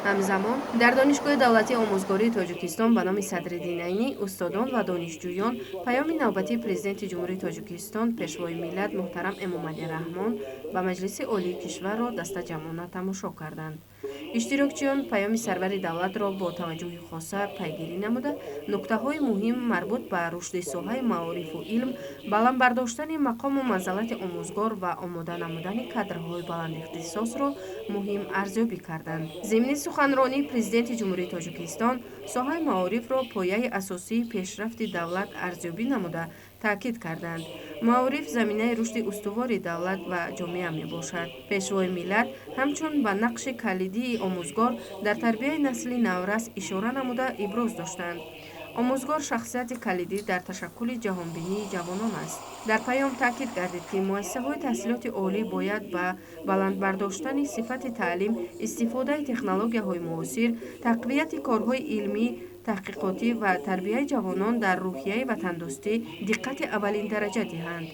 Ҳамзамон, дар Донишгоҳи давлатии омӯзгории Тоҷикистон ба номи Садриддин Айнӣ устодон ва донишҷӯён паёми навбатии Президенти Ҷумҳурии Тоҷикистон, Пешвои миллат муҳтарам Эмомалӣ Раҳмон ба Маҷлиси Олии кишварро дастаҷамъона тамошо карданд. Иштирокчиён паёми сарвари давлатро бо таваҷҷӯҳи хоса пайгирӣ намуда, нуктаҳои муҳим марбут ба рушди соҳаи маорифу илм, баланд бардоштани мақому манзалати омӯзгор ва омода намудани кадрҳои баландихтисосро муҳим арзёбӣ карданд. Зимни суханронии Президенти Ҷумҳурии Тоҷикистон соҳаи маорифро пояи асосии пешрафти давлат арзёбӣ намуда, таъкид карданд: маориф заминаи рушди устувори давлат ва ҷомеа мебошад. Пешвои миллат ҳамчун ба нақши калидии омӯзгор дар тарбияи насли наврас ишора намуда, иброз доштанд: омӯзгор шахсияти калидӣ дар ташаккули ҷаҳонбинии ҷавонон аст. Дар паём таъкид гардид, ки муассисаҳои таҳсилоти олӣ бояд ба баландбардоштани сифати таълим, истифодаи технологияҳои муосир, тақвияти корҳои илмӣ таҳқиқотӣ ва тарбияи ҷавонон дар рӯҳияи ватандӯстӣ диққати аввалиндараҷа диҳанд.